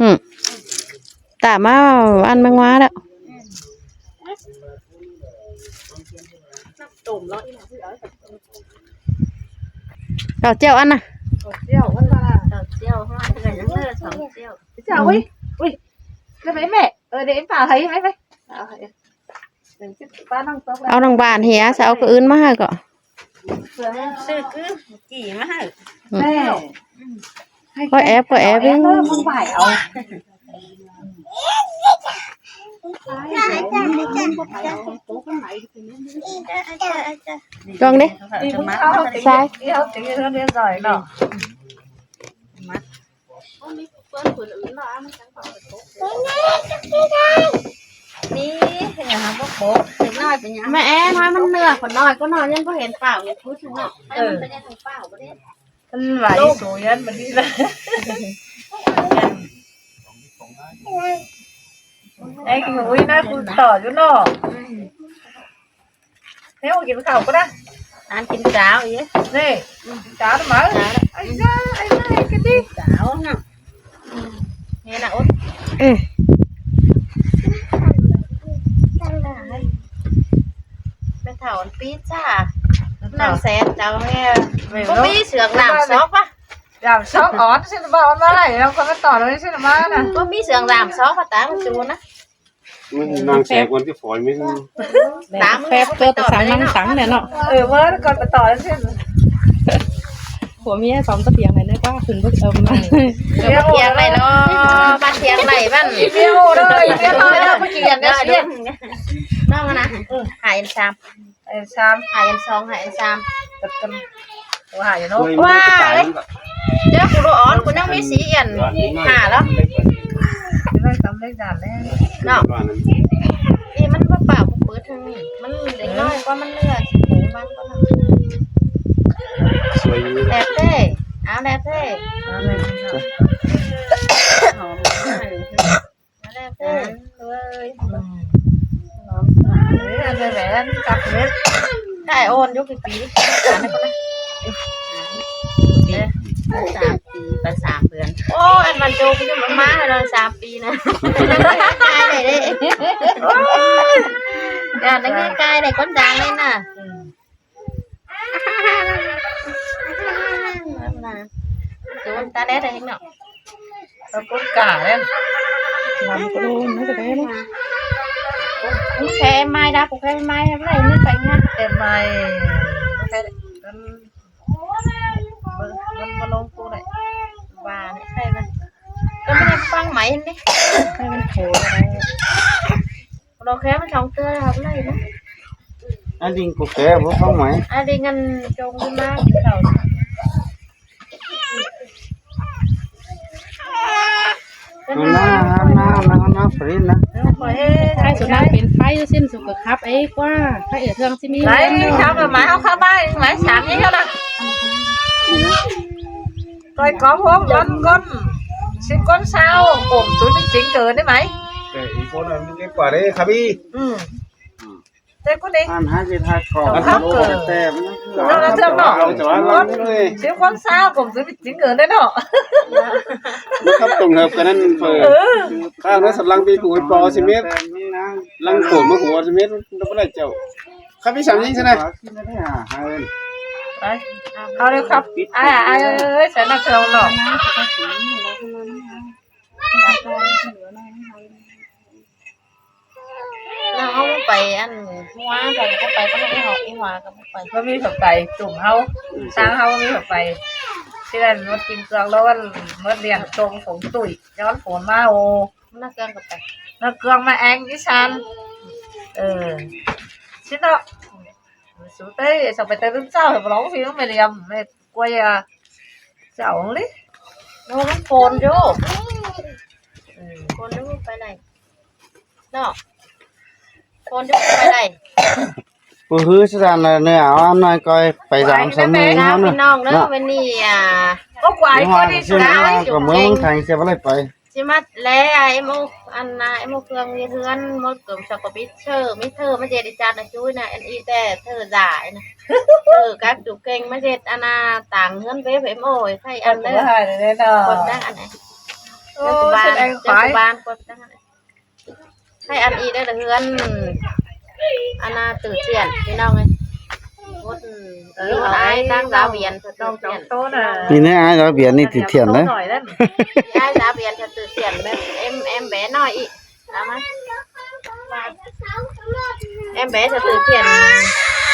ອືມ ຕາມມາອັນແມງວາແລ້ວ. ເຂົ້າຈ້ຽວອັນນະ ເຂົ້າຈ້ຽວມັນວ່າ ເຂົ້າຈ້ຽວ ເຂົ້າຈ້ຽວ ເຈົ້າ ອຸ້ຍ ອຸ້ຍ ໄດ້ໄປແມ່ ເອີ ໄດ້ປາໃຫ້ໄປ ເອົາໃຫ້ ເອົານ້ອງບານເຮຍ ຊິເອົາກະອື່ນມາໃຫ້ກໍ ຊື້ຄືກີ່ມາໃຫ້ ແມ່ ຂ້ອຍແອບ ຂ້ອຍແອບ ເອີ ມັນໄປເອົາ ລອງເດ້ ຊາຍ ນີ້ເຫັນຫຍັງບໍ່ປົກ ເດັກນ້ອຍເປັນຫຍັງ ແມ່ແອນ ໃຫ້ມັນເໜືອ ຄົນນ້ອຍ ຄົນນ້ອຍຍັງບໍ່ເຫັນປາກ ເອີ ມັນເປັນຫຍັງເປັນປາກບໍ່ໄດ້ ມັນໄຫວສູຍັນບັດນີ້ລະ ໄອ້ຫູຍນະ ກູຕໍ່ຢູ່ເນາະ ອືມ ແນວກິນເຂົ້າກໍໄດ້ ອານກິນເຊົ້າອີກ ນີ້ ກິນເຊົ້ານຳ ເອົາລະ ໄອ້ຍາ ໄອ້ຍາ ກິນດີ ເຊົ້າເນາະ ນີ້ນະອົດ ເອີ ແມ່ເຖົ້າອັນປີດຈ້າ ນາງແສນເຈົ້າແມ່ ບໍ່ມີເຊືອກນ້ຳຊອກວະ ດາມຊອກອອນຊິບອກວ່າໄດ້ ແລ້ວກໍມາຕໍ່ເລີຍຊິມານະ ບໍ່ມີເຊືອກດາມຊອກວ່າຕາມຈູນນະ ມັນນາງແສກວັນທີ່ຝອຍມີຕາມແຟບເກີດຕະສັງນັງສັງແຫຼະເນາະ ເອີ ເວີກ່ອນໄປຕໍ່ຊິ ຜົວເມຍສອມຕະປຽງໄດ້ເນາະ ວ່າຂຶ້ນບໍ່ເອົາມາ ຕະປຽງໄດ້ເນາະ ບັດຕຽງໄດ້ມັນ ເມຍໂອ້ເດີ ເມຍໂອ້ເດີ ມາກິນກັນເດີ ນ້ອງນະ ຫາຍສາມ ໄອ້ຊາມ ຫາຍອັນສອງ ຫາຍອັນສາມ ກັນ ໂອ້ ຫາຍເນາະ ໂອ້ຍ ວ້າຍ ເຈົ້າ ກູບໍ່ອ່ອນ ກູຍັງມີສີ່ອັນ ຫ້າແລ້ວ ໄດ້ສຳເລັດດານແລ້ວເນາະ ນີ້ມັນບໍ່ປາກບໍ່ເປີດທາງນີ້ ມັນເດັກນ້ອຍກວ່າ ມັນເຫຼືອຊິໂກງມັນກ່ອນນະ ສວຍຢູ່ ແດດເດ້ ເອົາແດດເດ້ ເອົາແດດເດ້ ຫອມ ມາແລ້ວເດີ ເອີຍ ອືມ ຫອມ ເອີຍ ອັນນີ້ແຫຼະ ຈັບເລັບ ໄດ້ອ່ອນຢູ່ ກີ່ປີ ເອີ ສາມປີ ໄປສາມເດືອນ ໂອ້ຍ ອັນມັນໂຈຄືມັນມາໃຫ້ເຮົາສາມປີນະ ກາຍໄດ້ເດ້ ໂອ້ຍ ກາຍໄດ້ ກາຍໄດ້ ຄົນດັງເລີຍນະ ອືມ ໂດນຕາແດດເອງເນາະ ເອົາກົ້ນກາແລ້ວ ລຳກະໂດນ ມັນກະໄດ້ເນາະ ແຄ່ໄມ້ດາ ແຄ່ໄມ້ໄດ້ ນີ້ໄປງານ ແຄ່ໄມ້ ມັນ ມັນບໍ່ລົງໂຕໄດ້ ວ່າໃສ່ມັນ ກໍບໍ່ໄດ້ຟັງໄໝເດ້ ໃຫ້ມັນໂຂ ດອກແຄມັນສອງເທື່ອເຮົາໄດ້ນະ ອັນດິງກໍແຄບໍ່ຟັງໄໝ ອັນດິງອັນຈົງຂຶ້ນມາກິນເຂົ້າ ອັນນັ້ນ ອັນນັ້ນ ອັນນັ້ນ ອັນນັ້ນ ຟຣີນນະ ໃຫ້ສຸນັກເປັນໄພ ສິ້ນສຸຂະຂັບເອກວ່າ ໃຫ້ເອເທື່ອງຊິມີ ໄປເຮົາກໍມາ ເຮົາເຂົ້າມາ ໄປສາມນີ້ເທົ່ານັ້ນ ກ່ອຍກອງໂຮມກັນກ່ອນ ສິບຄົນຊາວ ກົມສູນຈິງເກີນໄດ້ໄໝ ແຕ່ອີກຄົນນັ້ນມັນເກັບກວ່າເດ້ຄັບອີ ອືມ ແຕ່ຄົນນີ້ ອັນຫາຊິທັກຂອງ ແຕ່ມັນ ເອົາລະເຊື່ອມເນາະ ເອົາຈາກລັງເລີຍ ສິບຄົນຊາວ ກົມສູນຈິງເກີນໄດ້ເນາະ ຄັບຕົງເຮີບກັນນັ້ນເປີ ເອີ ຂ້າງນັ້ນສຳລັງປີປູໄປປອຊິເມັດ ລັງໂກນມາຫົວຊິເມັດ ມັນບໍ່ໄດ້ເຈົ້າ ຄັບອີສາມຍິງຊະນະ ໄປ ເອົາເລີຍຄັບ ອ້າຍ ອ້າຍເອີຍ ໃສ່ໜ້າເຄື່ອງເນາະ ແລ້ວເຮົາບໍ່ໄປອັນຫົວ ເຮົາກໍບໍ່ໄປກັບອີຫົວ ອີຫົວກໍບໍ່ໄປ ບໍ່ມີໃຜໄປ ກຸ່ມເຮົາ ທາງເຮົາບໍ່ມີໃຜໄປ ຊິໄດ້ໝົດກິນເຄື່ອງ ແລ້ວໝົດລ້ຽງຊົງສົງຕຸ້ຍ ຍ້ອນຝົນມາໂອ ໜ້າເຄື່ອງກໍໄປ ໜ້າເຄື່ອງມາແອງອີສານ ເອີ ຊິເນາະ ສຸດເອີຍ ສະໄປແຕ່ຕື່ນເຊົ້າ ໃຫ້ບໍ່ລອງຊິແມ່ລຽມ ແມ່ກວຍອະ ເຈົ້ານີ້ ໂອ້ ມັນຝົນຢູ່ ເອີ ຝົນຢູ່ໄປໄດ້ ເນາະ ຄົນທີ່ໄປໄດ້ ບໍ່ຄືຊັ້ນລະເນາະ ເອົາອັນນ້ອຍກ່ອຍໄປສາມສາມມື້ເນາະ ພີ່ນ້ອງເດີ ເນາະ ວັນນີ້ ອ່າ ກໍກວາຍກໍດີສຸດແລ້ວ ກໍເມືອງໄທເສຍບໍ່ໄດ້ໄປ ຊິມາແລ ເອັມໂອ ອັນນະ ເອັມໂອ ເຄື່ອງຢູ່ເຮືອນ ໝົດກໍຊອກກໍປິດເຊີ ມີເທີມາເຈດອີຈັດນະຈຸ້ຍນະ ອັນອີແຕ່ເທີຢາຍນະ ເອີ ກັກຈຸເກັ່ງມາເຮັດອັນນະ ຕ່າງເຮືອນເວບ ເອັມໂອ ໃຫ້ອັນເດີ ຄົນແບງອັນໃດ ໂອ້ ເຈົ້າຂອງບ້ານ ເຈົ້າຂອງບ້ານ ໃຫ້ອັນອີກເດີ ເຮືອນ ອັນນ່າ ຕື້ສຽນ ພີ່ນ້ອງເອີຍ. ເອີ ອ້າຍ ຕັ້ງສາວຫວຽນ ສະຕື້ສຽນ ນີ້ແນ່ ອ້າຍສາວຫວຽນນີ້ ຕື້ສຽນເດີ ອ້າຍສາວຫວຽນ ສະຕື້ສຽນ ແມ່ນ ແອມ ແອມແບນ້ອຍອີກ ເອົາມາ ແອມແບ ສະຕື້ສຽນ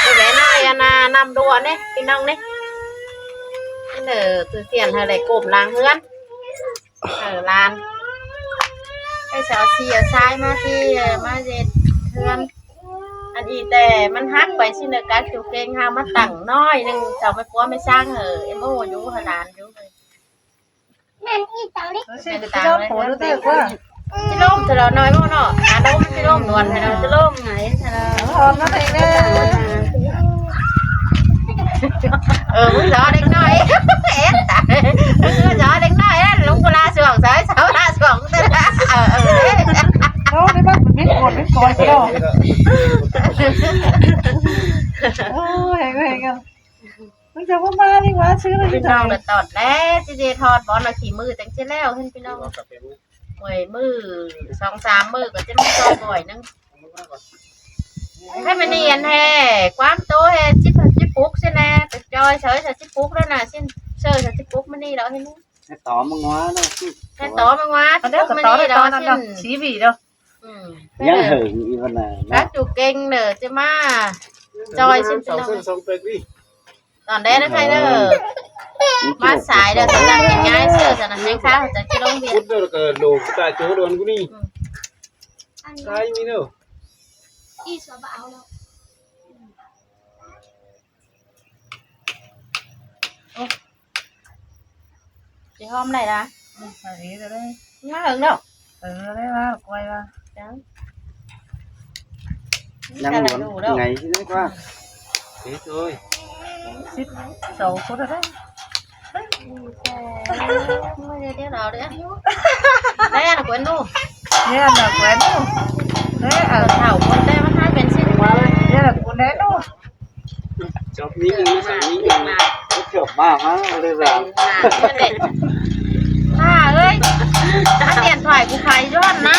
ແອມແບນ້ອຍ ອັນນ່າ ນຳດ້ວນເດ້ ພີ່ນ້ອງເດ້ ເດີ ຕື້ສຽນ ໃຫ້ໄດ້ກົ້ມລ້າງເຮືອນ. ເອີ ຫຼານ ໃຫ້ສາວຊີເອົາຊາຍມາທີ່ ເອີ ມາເຮັດເຮືອນ ອັນອີແຕ່ມັນຫັກໄປຊິເນີ ການຈູເກັງຫາມາຕັ້ງໜ້ອຍໜຶ່ງ ເຈົ້າແມ່ຄົວແມ່ຊ່າງ ເອີ ເອັມໂອຢູ່ ໃຫ້ຫຼານຢູ່ ແມ່ນອີຕາລິ ຊິລົມເທື່ອລະໜ້ອຍບໍ່ເນາະ ອາລົມຊິລົມນວນໃຫ້ເນາະ ຊິລົມໄງ ເອີ ມຶງສອນເດັກນ້ອຍ ເອັດ ເອີ ສອນເດັກນ້ອຍ ເອີ ລົງໂຄລາຊ່ວງ ສາຍສາວລາຊ່ວງ ເອີ ເອີ ໂອ້ ໄດ້ບັດເປັນຄົນເປັນກອຍຊະດອກ ໂອ້ຍ ເອີ ມັນຈະບໍ່ມານີ້ຫວາ ຊື້ໄປ ພີ່ນ້ອງລະຕອດແລ້ວ ຊິເດທອດບໍ່ລະ ຂີ້ມືຈັ່ງຊິແລ້ວ ເຫັນພີ່ນ້ອງ ໂອ້ຍ ມື້ສອງສາມມື້ກໍຈະມີຊອຍບ່ອຍໜຶ່ງ ໃຫ້ມັນນຽນແທ້ ຄວາມໂຕແທ້ ຊິ ຊິປຸກຊິແນ່ ຈອຍເສີຍ ຊິປຸກແລ້ວນະ ຊິເສີຍ ຊິປຸກມື້ນີ້ແລ້ວ ເຫັນ ໃຫ້ຕອມມາງວາເນາະ ໃຫ້ຕອມມາງວາ ຊິປຸກມື້ນີ້ແລ້ວ ຊິ ຊີວີເດີ ອືມ ຍັງເຫິງອີກວ່ານະ ການຈູເກັງເດີ ຈະມາຈອຍຊິ ສອງເສັ້ນສອງເປັກນີ້ ຕອນແລກນະໄທເດີ ມາສາຍເດີ ສະນັ້ນເປັນຍາຍເສື້ອ ສະນັ້ນແຮງຄ້າຈະກິໂລເມດ ພຸດເດີ ແລ້ວກໍໂລກຕາໂຈດອນກູນີ້ ອືມ ສາຍມີເດີ ອີສວະບໍ່ເອົາແລ້ວ ໂອ້ ຊິຫອມໄດ້ລະ ອືມ ອັນນີ້ກໍໄດ້ ມາເຫິງເນາະ ເອີ ໄດ້ວ່າ ກ້ອຍວ່າ ຈັ່ງ ຍັງຫວນໄງຊິໄດ້ກວ່າ ເອີຍ ສິບສອງຄົນແລ້ວ ດຽວເອົາເດີ ແມ່ນກວນດູ ແມ່ນກວນດູ ເອີ ເຖົ້າຄົນແຕ່ວ່າໃຫ້ເປັນສິບ ແມ່ນກວນແດ່ດູ ຈອບນີ້ ເອີ ມາ ມາ ເກືອບມາ ມາເລີຍວ່າ ມາເລີຍ ປ້າເອີຍ ມາປ່ຽນຖ້ວຍກູໄປຍ້ອນນະ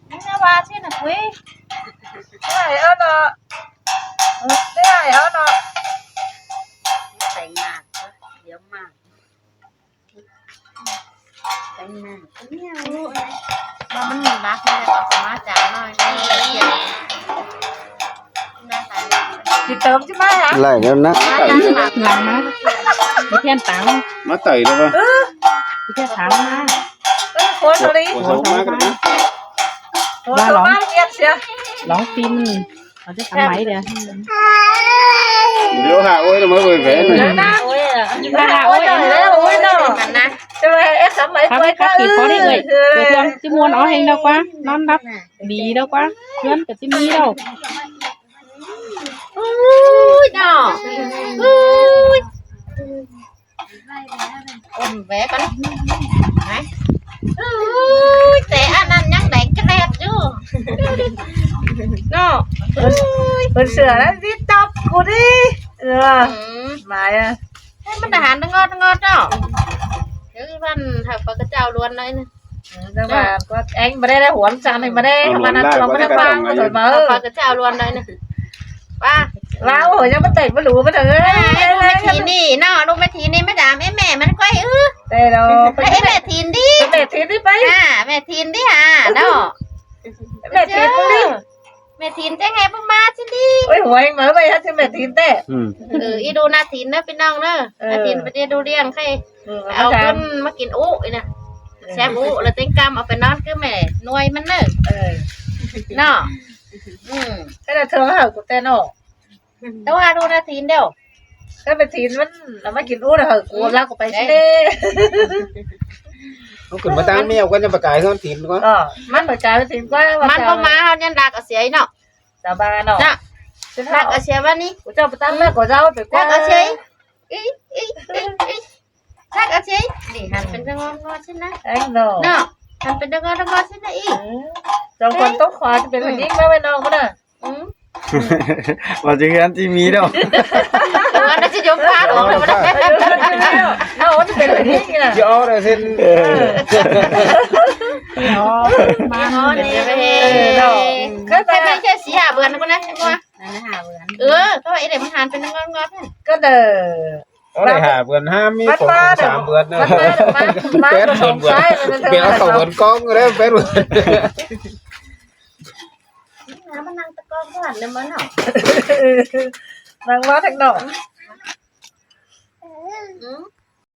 ນີ້ນະວ່າຊິນະ ອຸ້ຍ ເອີຍ ເອີເນາະ ເອີ ເອີເນາະ ແຕ່ງໜ້າ ດຽວມາ ແຕ່ງໜ້າ ເອີ ວ່າມັນມີມາກ ເລີຍເອົາມາຈາກໜ້ອຍນີ້ ຊິເຕີມຊິມາຫາ ໄລ່ແລ້ວນະ ຫຼັງມາ ໄປທ່ຽນຕັງ ມາໄຕ່ແລ້ວວະ ເອີ ໄປທ່ຽນຕັງມາ ເອີ ໂຄນເກົາຫຼີ ໂຄນເກົາຫຼີ ວ່າລອງ ລອງຊີມ ເຂົາຈະທຳໄມເດ ດຽວຫາໂອ້ຍມາເບິ່ງແບບນີ້ ໂອ້ຍ ຫາໂອ້ຍ ໂອ້ຍເນາະ ທຳໃຫ້ຄັກອີກພໍໄດ້ເອີຍ ຊິມ່ວນເອົາແຮງດອກກວ່າ ນອນຫຼັບດີດອກກວ່າ ເຮືອນກໍຊິມີດອກ ໂອ້ຍເນາະ ໂອ້ຍ ອົມແວະກ່ອນ ໄປ ໂອ້ຍ ແຕ່ອັນນັ້ນຍັງໄດ້ແກຣດຢູ່ ເນາະ ເພິ່ນ ເພິ່ນເຊື່ອແລ້ວຕິດຕັບກູນີ້ ເອີ ອືມ ມາ ໃຫ້ມັນທະຫານຕະງອດຕະງອດເນາະ ຄືມັນຖ້າຂ້ອຍກໍຈະເອົາລວນໜ້ອຍໜຶ່ງ ເອີ ຈັ່ງວ່າ ເອີ ກໍແອງບໍ່ໄດ້ແລ້ວ ຫົວມັນສັ່ນນີ້ບໍ່ໄດ້ ເອົາ ມັນ ມັນຊ່ວງມັນ ມັນ ມັນ ມັນ ເອີ ຂ້ອຍກໍຈະເອົາລວນໜ້ອຍໜຶ່ງ ວ່າ ລາວ ໂອ້ຍ ຍັງບໍ່ແຕກບໍ່ຮູ້ມັນເອີຍ ລູກແມ່ທີນີ້ເນາະ ລູກແມ່ທີນີ້ມາດາມ ເອີ ແມ່ມັນຂ້ອຍ ເອີ ແຕ່ລາວ ເອີ ແມ່ທີນດີ ແມ່ທີນດີໄປ ອ່າ ແມ່ທີນດີຫາເນາະ ແມ່ທີນດີ ແມ່ທີນຈັ່ງໃຫ້ບໍ່ມາຊິດີ ໂອ້ຍ ຫົວແຮງມາໄວ້ຫາແມ່ທີນແທ້ ອືມ ເອີ ອີດູນາທີນເດີພີ່ນ້ອງເດີ ເອີ ນາທີນໄປເດດູລ້ຽງໃຄ ເອີ ເອົາ ເອົາ ເອົາຂຶ້ນມາກິນອຸອີນະ ເອີ ແຊບອຸ ແລ້ວເຕັງກຳເອົາໄປນອນຄືແມ່ໜ່ວຍມັນເດີ ເອີ ເນາະ ອືມ ແຕ່ລະເທື່ອເຮົາກໍແຕ່ນອກ ແຕ່ວ່າດູນາທີນເດີ ແຕ່ໄປທີນມັນເອົາມາກິນອຸນະ ເຮີ ກູລັກອອກໄປຊິເດ້ ເຮົາຂຶ້ນມາຕັ້ງແມວກ່ອນ ຍັງປະກາຍເຮືອນທີນກ່ອນ ເອີ ມັນປະກາຍທີນກ່ອນ ມັນບໍ່ມາ ເຮົາຍັງລັກເອົາເສຍເນາະ ສາບານເນາະ ນະ ລັກເອົາເສຍວ່ານີ້ ເຈົ້າໄປຕັ້ງແມ່ກໍເຈົ້າໄປ ລັກເອົາເສຍ ອີ ອີ ອີ ອີ ຊັກເອົາຊິ ນີ້ຫັ້ນເປັນຕະງອດງອດຊິນະ ເອີ ເນາະ ຫັ້ນເປັນຕະງອດຕະງອດຊິນະອີ ເອີ ສອງຄົນຕົກຂວາຈະເປັນຜູ້ຍິງມາໄວ້ນອກພຸ້ນນະ ອືມ ວ່າຈະເຮືອນທີ່ມີດອກ ເອີ ອັນນັ້ນຊິຍົມພາອອກແລ້ວບໍ່ໄດ້ ເນາະ ມັນເປັນແບບນີ້ນະ ຊິອອກແລ້ວເຊັ່ນ ເອີ ມາເນາະ ເນາະ ເຄີຍໄປ ແຄ່ສີ່ຫ້າເດືອນພຸ້ນນະ ເຫັນບໍ່? ເອີ ເພາະວ່າອີເດມັນຫັນເປັນງອດໆ ກໍເດີ ເອົາໄດ້ຫ້າເດືອນ ຫ້າມີສອງສາມເດືອນເນາະ ແປດເດືອນ ເປັນເອົາເຂົ້າເຮືອນກອງເດ້ ແປດເດືອນ ມານັ່ງຕະກອງກ່ອນເດີມາເນາະ ນັ່ງມາທາງນອກ ອືມ.